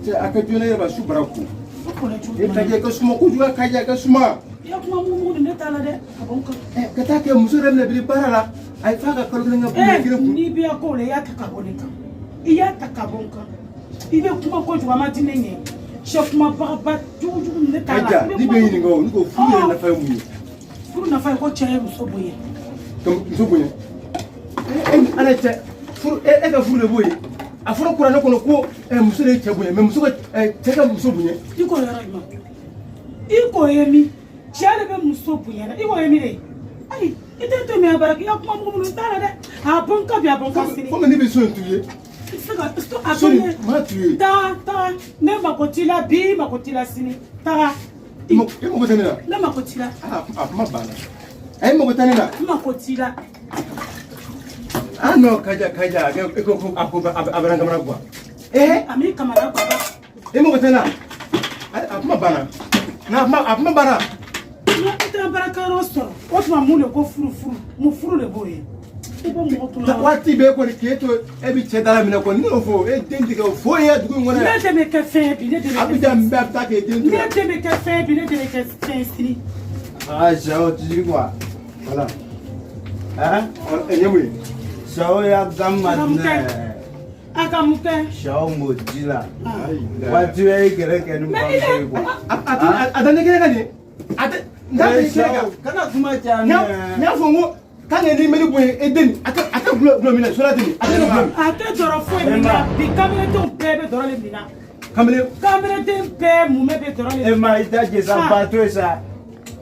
Cɛ, a ka joona yɛrɛ ba su bara ko. O kɔlɛ cogo E ka jɛ ka suma kojugu, a ka jɛ ka suma. I ya kuma mugu mugu ne t'a la dɛ, a bɔ n kan. Ɛ, ka taa kɛ muso yɛrɛ minɛ bili baara la, a ye f'a ka kalo kelen kɛ Ɛ, kelen kun. N'i bɛ ko la, i y'a ta ka bɔ ne kan, i y'a ta ka bɔ n kan. I bɛ kuma kojugu, a ma di ne ɲɛ sɛ kuma bagaba jugujugu, ne t'a la. Kaja, I bɛ ni kuma bɛ ɲininka o, ni ko furu yɛrɛ nafa ye mun ye? Furu nafa ye ko cɛ ye muso bonya. Ka muso bonya? E ni Ala cɛ, furu e ka furu de b'o ye. A fɔra kuranɛ kɔnɔ ko muso de ye cɛ bonya, mais muso ka cɛ ka muso bonya. I k'o yɔrɔ jumɛn? I k'o ye min? Cɛ de bɛ muso bonya dɛ, i k'o ye min de? Ayi, i tɛ to min a bara k'i ka kuma mugu mugu, n t'a la dɛ. A bɔ n kan bi, a bɔ n kan sini. Komi ne bɛ so in t'u ye. I tɛ se ka so a So to in ne. maa t'u ye. Taa, taa, ne mako t'i la bi, mako t'i la sini, taga. I mako tɛ ne la? Ne mako t'i la. Ah, a kuma banna. A ye mako tɛ ne la. N mako t'i la. Ah non, Kaja, Kaja, e ko a ko a bɛ n kamana quoi. Eh, A m'i kamana baba. E mako tɛ ne la. A kuma banna. Na a kuma banna. I tɛ baarakɛyɔrɔ sɔrɔ, o tuma mun de ko furu furu mun furu de b'o ye? I bɛ mɔgɔ kunna. Waati bɛɛ kɔni k'e to e bɛ cɛ dala minɛ kɔni, ne y'o fɔ e den tigɛ o foyi ye dugu in kɔnɔ Ne yan. den bɛ kɛ fɛn ye bi, ne den bɛ kɛ Abijan bɛɛ bɛ taa k'e den to ne yan. den bɛ kɛ fɛn ye bi, ne den bɛ kɛ fɛn ye sini. Ah, Jao, tu dis quoi? Voilà. Hein? Ɛ, ɲɛ mun ye? Jao ya gamma. A ka mun kɛ? A ka mun kɛ? Jao m'o di la. Ah. Waati bɛɛ i kɛlɛ kɛ ni Mais bamuso ye quoi. A tɛ ne kɛnɛ kan nin. A tɛ n t'a Eh, ne kɛnɛ kan. Jao, kana kuma caya. N y'a fɔ n ko k'an kɛ ni meli bonya e den a tɛ gulɔ minɛ sola ten, a tɛ ne gulɔ minɛ. A tɛ dɔrɔ foyi min na bi, kamelendenw bɛɛ bɛ dɔrɔ de min na. Kamalen. Kamelenden bɛɛ mumɛ bɛ dɔrɔ de E ma i ta jɛ sa Ah. bateau ye sa.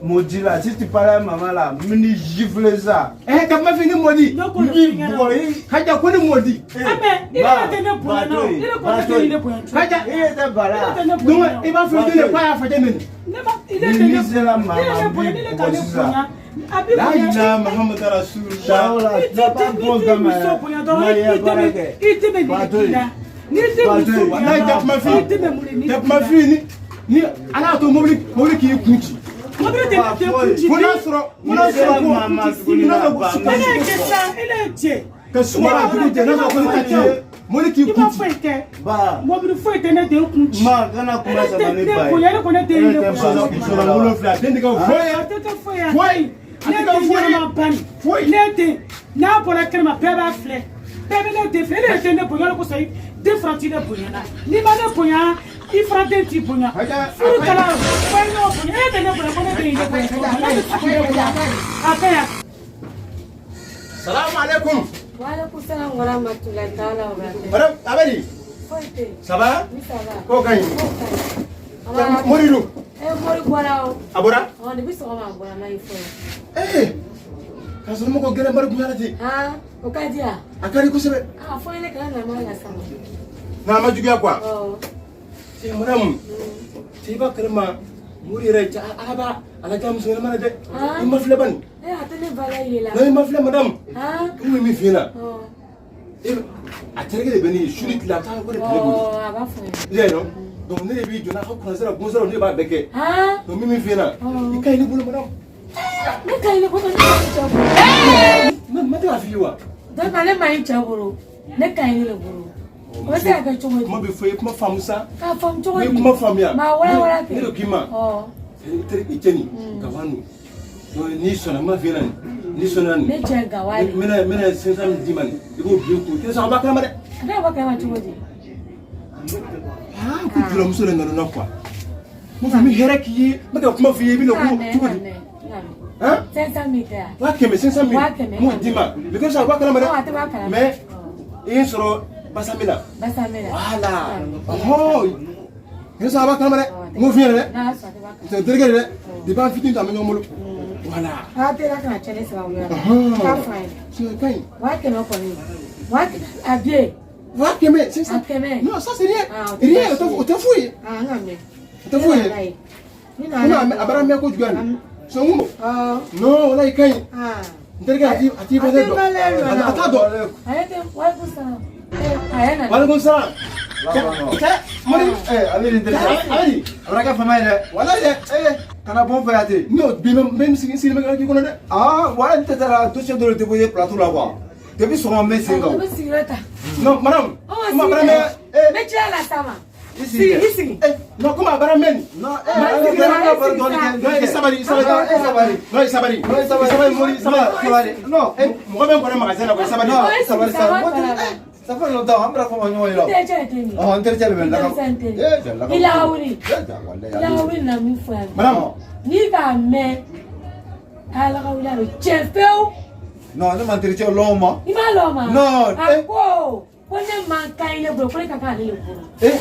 Maudit là, si tu parlais à maman là, mini gifle ça. Ɛ, ka kuma f'i ni mɔdi. Ne ko N b'i bugɔ i. Kaja ko ni mɔdi. Ah, mais i yɛrɛ tɛ ne bonya na o, i yɛrɛ ko ne tɛ ne bonya cogo. Kaja. I yɛrɛ tɛ ba I yɛrɛ tɛ la. ne bonya. Donc i b'a fɔ den de k'a y'a fa neni. Ne ma i ne Ni tɛ ne ni sera maa i ne ma, ne n bonya b'i ne ka bugɔ ne sisan. bonya a b'i La bonya. ilaha Muhammad Rasulullah. Jao là, I tu n'as pas tɛ bon n'i tɛ gamin. muso bonya dɔrɔn, Ma i ya tɛ baara bɛ kɛ. i tɛ bɛ nin de k'i la n'i tɛ muso bonya Wallahi jakuma dɔrɔn, fi. i tɛ bɛ mun de nin Jakuma fi ni ala y'a to mobili k'i kun ci. Mobili tɛ ne den kun ci. Fo n'a sɔrɔ fo n'a sɔrɔ ko Mama tuguni fo n'a na sɔrɔ ba. E ne ye kɛ sa, e ne ye cɛ. Ka sumaya dugu jɛ, n'a sɔrɔ ko ne ta tiɲɛ mobili k'i I kun ma ci. foyi kɛ. Ba. Mobili foyi tɛ ne den kun ci. Ma kana kuma E sama ne ne tɛ ba ne ye. bonya, ne ko ne den ye ne E tɛ bonya. ba la. Muso la wolonfila den tɛ kɛ foyi ye. A tɛ kɛ foyi ye. Foyi. A Ne tɛ kɛ den foyi ye. ɲɛnama bani. Foyi. Ne den n'a bɔra kɛnɛma, bɛɛ b'a filɛ, bɛɛ bɛ ne den filɛ. E de tɛ ne bonya, o de kosɔn den fana t'i ne bonya na. N'i ma ne bonya, i fana den t'i bonya. Haja- Furu kɛla fo ye ɲɔgɔn bonya. E tɛ ne bonya ko ne den ye ne bonya cogo min na, ne tɛ se k'i ne bonya, a ka ɲi. Salamu alaikum. Waalaikum salam wa rahmatullahi ta'ala wa barakatuh. Madame Abedi. Foyi tɛ yen. Ça va? Ni ça va. Ko ka ɲi. Ko ka ɲi. Aba- Mori dun? Eh, Mori bɔra o. A bɔra? Ɔ, depuis sɔgɔma a bɔra, n'a ye fɔlɔ. Ee, k'a sɔrɔ mɔgɔ gɛlɛn bari kun yala ten. Han, o ka di yan. A ka di kosɛbɛ. A fɔ ne kana na ma lasama. N'a ma juguya quoi. Ɔ. Cɛ, madame, cɛ, i b'a kalama Mori yɛrɛ cɛ, ala b'a ala diya muso ɲɛnama na dɛ. Ah. I ma filɛ bani. Eh, a tɛ ne ba la ye la. Non, i ma filɛ, madame. Han? N bɛ min f'i ɲɛna. Ɔ. E a terikɛ de bɛ ne ye su ni tile, a bɛ taa ko de tile bolo. Ɔ, a b'a fɔ n ye. I y'a ye nɔ, donc ne de b'i jɔ n'a ka kuran sira bon siraw, ne b'a bɛɛ kɛ. Han? Donc min f'i ɲɛna, Ɔ. i ka ɲi ne bolo, madame. Ne ka ɲi ne bolo, ne ka ɲi cɛ bolo. Ma tɛ k'a f'i ye wa? Donc ale ma ɲi cɛ bolo. Ne ka ɲi ne de bolo. O bɛ se ka kɛ cogo di? Kuma bɛ fɔ i ye, kuma faamu sa. K'a faamu cogo N'i di? ye kuma faamuya. Maa wala wala kɛ. Ne de k'i ma. Ɔ. I cɛ nin gawa nin, donc n'i sɔnna, n b'a f'i ɲɛna nin, n'i sɔnna nin. Ne cɛ gawa de. N bɛna 500 min d'i ma nin, i b'o bila i kun, i tɛ sɔn a b'a kalama dɛ. A bɛ bɔ kɛnɛma cogo di? Ah, ko julamuso de nana na quoi. N b'a fɔ n bɛ hɛrɛ k'i ye, n bɛ ka kuma f'i ye, i bɛ na ko cogo di? Han? 500 000 tɛ yan? 500 000, 500 000. 500 000. N b'o d'i ma, mais comme ça a b'a kalama dɛ. Ɔ, a tɛ bɔ a kalama. Mais i ye n sɔrɔ Basamɛ la. Basamɛ la. Voilà, ɔhɔn, i ye sɔrɔ a b'a kalama dɛ, n b'o f'i ɲɛna dɛ. N'a sɔrɔ a tɛ bɔ a kalama. N terikɛ de dɛ, depuis an fitinin to an bɛ ɲɔgɔn bolo, voilà. A tɛ ka na cɛnni sababu ye. Ɔhɔn. K'a fɔ a ye. C'est ka ɲi. 500 000 kɔni. 500 000 a biye. 500 000, c'est ça. A kɛmɛ. Non, ça c'est rien. Ah, o tɛ Rien, baasi ye. o tɛ foyi ye. Ah, n ka mɛn. O tɛ foyi ye. Ni Komi a baara mɛn kojugu yan nin. Sɔn Ɔ. non, walayi ka ɲi. Ah. N terikɛ, a t'i A fɛn tɛ dɔn. balɛ nɔ la. A t'a dɔn. A ye tɛ walekum salam. Eh, a ye na. Walekum salam. Cɛ, Mori. Eh, a bɛ nin terikɛ. Ayi. A bɛna kɛ fama ye dɛ. Walayi dɛ. Eh, kana bɔ n fɛ yan ten. Non, bi n bɛ n sigi bɛ k'i kɔnɔ dɛ. Ah, wa n tɛ taara dossier dɔ de déposer plateau la quoi. Depuis sɔgɔma n bɛ sen kan. Ne bɛ sigiyɔrɔ ta. Non, madame. Ɔ, Kuma sigi bara mɛ. dɛ. N bɛ tila la sa ma. I sigi. I sigi. Non, komi a baara mɛn nin. Non, eh, Non, i sabali, i sabali. Non, eh, sabali. Non, i sabali. Non, i sabali. I sabali, Mori, i sabali. Non, sabali. Non, eh. Mɔgɔ bɛ n kɔnɔ magasin na quoi, i sabali. Non, i sigi sabali sa, sa. wa Moi, fara la. eh, ça fait longtemps, an bɛna fɔ ma ɲɔgɔn ye la. I terikɛ de tɛ nin ye. Ɔhɔn, n terikɛ de bɛ n laka. I terikɛ. Eh, cɛ, laka- I lawuli. Eh, ja, walayi, I lawuli na min fɔ yan. Madame. N'i k'a mɛn, a lawuli a bɛ tiɲɛ pewu. Non, ne ma n terikɛ lɔn o ma. I m'a lɔn ma? Non, A eh. ko ko ne man kan ne bolo, ko ne ka kan ale de bolo. Eh,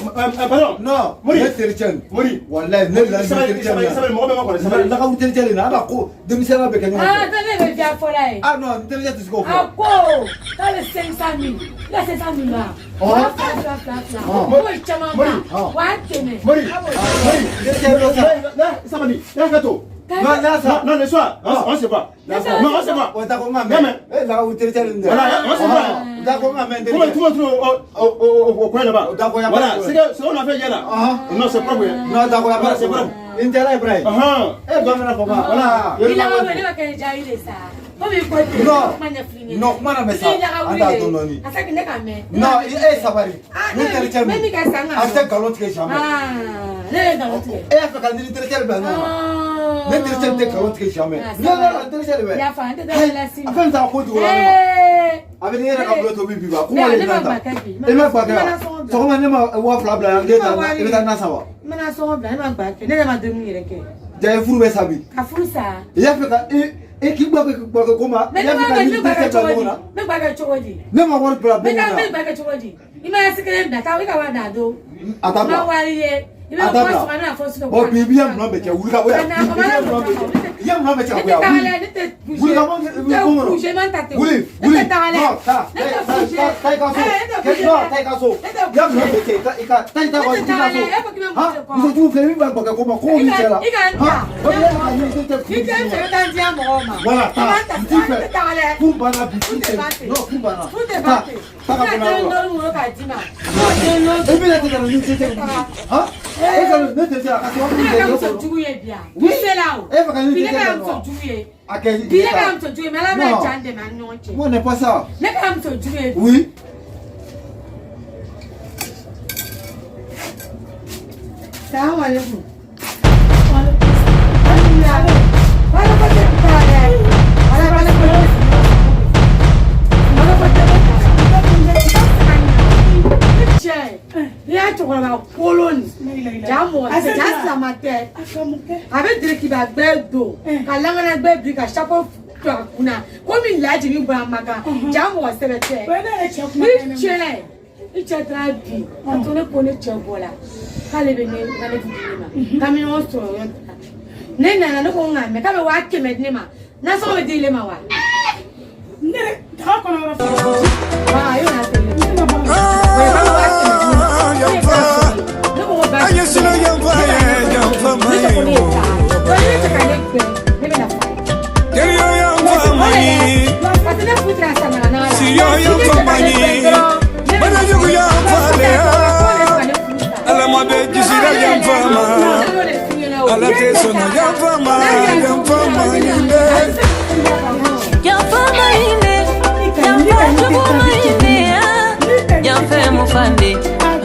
Pardon. non, Mori. ne terikɛ nin. Mori. Walayi, ne la I ne sabali, i terikɛ sabali, i nin. sabali, mɔgɔ bɛ n kɔnɔ, i sabali. Lakawu terikɛ de na, a b'a ko denmisɛnninya bɛ kɛ ɲɔgɔn Ah, fɛ. ne bɛ diya fɔla ye. Ah non, n terikɛ tɛ se k'o A fɔ. ko k'ale 500 000. I ka 500 000 ma. Ɔhɔn. Waa fila fila fila fila. Ɔhɔn. K'o ye caman ba. Mori. Ɔhɔn. Waa kɛmɛ. Mori. A b'o Mori. Terikɛ dɔ sa. Non, sabali. I hakɛ to. Non, n'a sa. Non, le soir, on se voit. Non, on se voit. O d'accord, n ka Non, mɛn. mais- Eh, lakawu terikɛ nin dɛ. Voilà, on se voit. Ɔhɔn, d'accord, n ka mɛn n Comment terikɛ. tout le monde au coin là-bas. D'accord, y a pas Voilà, de c'est problème. que ce qu'on a fait hier là. Ah. Non, c'est propre. Hein. Non, d'accord, y a pas de C'est problème. propre. N tɛla Ibrahim. Ah. Eh, ba bɛna fɔ ma. Voilà. I lawuli ne ma kɛ diya ye de sa. Komi i ko ten. Non. Kuma ɲɛf'i ɲɛna. Non, kuma na mɛn sa. I lawuli An t'a de. dɔn dɔɔni. A saki ne ka mɛn. Non, e sabali. Ah, Ne terikɛ ne min kɛ san nin. A tɛ nkalon tigɛ jamais. Ah, ne ye nkalon tigɛ. E y'a fɛ ka ni terikɛ de bila ɲɔgɔn na. Ah. Ne terikɛ tɛ nkalon tigɛ jamais. Ah, Ne ne n terikɛ de bɛ. Yafa, n tɛ taa la sini. A fɛn t'a ko jugu la ne ma. Eh. A bɛ ne yɛrɛ ka bulo tobi bi ba. Ko Ne- wale ne ma na ta. ba kɛ bi. E ma ba kɛ Ne ma wa? nasɔngɔ bila. Sɔgɔma ne ma 2000 bila yan, k'e Ne ma taa wari. i bɛ taa na san wa? N bɛna sɔngɔ bila, ne ma ba kɛ. Ne yɛrɛ ma dumuni yɛrɛ kɛ. Ja ye furu bɛ sa bi. Ka furu sa. I y'a fɛ ka e e k'i gbɔ kɛ ko ma. Mais I y'a ne fɛ b'a ka kɛ ni ne b'a kɛ terikɛ bila cogo ɲɔgɔn di? na. Ne b'a kɛ cogo di? Ne ma wari bila Ne bon ka kɔnɔ. ne b'a kɛ cogo di? I ma si kelen bila taa i ka wari d'a don. A t'a Ma bila. wari ye. I bɛ A t'a fɔ bila. sɔgɔma, ne bɛna fɔ sɔgɔma. Bon bi i b'i minɛn bɛɛ cɛ wuli ka bɔ yan. Ka na, I b'i minɛn bɛɛ cɛ. I y'a minɛn bɛɛ cɛ ka Ne bɔ tɛ yan. taga Wuli. lɛ, ne tɛ bouger. Wuli ka bɔ Ne tɛ bon kɔnɔ. bouger, man ta ten. Wuli, Ne wuli. tɛ taga lɛ. Non, taa. Ne tɛ Taa, bouger. taa, taa i ka so. Eh, ne tɛ bouger Non, dɛ. taa i ka so. Ne tɛ I y'a minɛn bɛɛ cɛ, i ka i ka taa i ta Ne ka tɛ i ka taga so. lɛ, e ko k'i bɛ Han, muso kɔ. muso jugu filɛ min b'a gbɛkɛ ko ma ko I min ka cɛ la. i ka n ta. Han, o de la ne tɛ N'i tɛ n fɛ, i bɛ taa n diya mɔgɔw ma. Voilà, I taa. b'an ta N t'i fɛ. ne tɛ taga lɛ. Furu banna bi, Furu furu tɛ tɛ. ban ten. Non, furu banna. Furu tɛ Taa, ban ten. taa ka I bɔ ka n'a den yɔrɔ la. dɔɔni wolo k'a d'i ma. N'o den lɔ- E bɛna tɛ ka na ni cɛ cɛ han? E ka ne tɛ se a ka sababu Ne kɛ ka ne muso kɔnɔ. jugu ye bi yan. Oui. I sela o. E fɛ ka ni Bi ne terikɛ ka bila muso ɲɔgɔn na. jugu ye. A kɛ Bi ne ka muso jugu ye, mais Ala bɛna Non. ja n dɛmɛ an ni ɲɔgɔn cɛ. Moi n'est pas ça. Ne ka muso jugu ye bi. Oui. Salamu alaikum. Wala ko tɛ taa dɛ. Wala wala ko tɛ. Wala ko tɛ taa. Ne cɛ, n'i y'a cɛkɔrɔba kolon nin, ja mɔgɔ tɛ, ja silama tɛ. A ka mun kɛ? A bɛ dirikiba gbɛ don, ka langana gbɛ bi, ka chapeau to a kunna, komi laji min bɔra Makan, ja mɔgɔ sɛbɛ tɛ. O ye ne yɛrɛ cɛ kuma Ni kɛ ne ma. cɛ, i cɛ taara bi, ka to ne ko ne cɛ bɔra, k'ale bɛ ne ka ne di ne ma, k'an bɛ ɲɔgɔn sɔrɔ yɔrɔ dɔ la. Ne nana ne ko n k'a mɛn k'a bɛ 100 000 di ne ma, nasɔngɔ bɛ di ile ma wa? Ne yɛrɛ daga kɔnɔ yɔrɔ fɛ. Wa a y'o na se ne ma. Ne ma bɔ. O ye k'a bɛ 100 000 di ne ma. Ne ye k'a sɔrɔ yen. Ne ko ko baasi An ye tɛ. sino yanfa Ne ye, b'a ɲɛfɔ yanfa ne ma tɛ ko ne ye ye taa. Donc ne tɛ ka ne gbɛ, ne bɛna fa ye. Teriyo yanfa ma ye, Parce que ne futura samara n'a la. Siyo yanfa ma ye, Banajugu yanfa le ya. Ala ma bɛ jisira yanfa ma, Ala tɛ sɔnna yanfa ma, yanfa ma ɲi dɛ. Yanfa maine, yanfa jugu maine, yanfa mufande,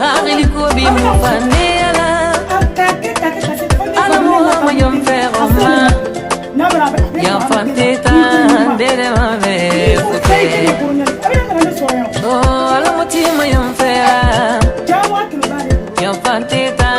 hakili ko bi mufande ala, A ka kɛ ka kɛ ka se fo ne ala kɔni ne muha la ma yanfɛ o ma, N'a bɔra a bɛ- yanfa tɛ taa dere ma bɛ fute, A bɛ na ne sɔrɔ yan. oh ala muti ma yanfɛ la, Ja 100 b'ale bolo. yanfa tɛ taa.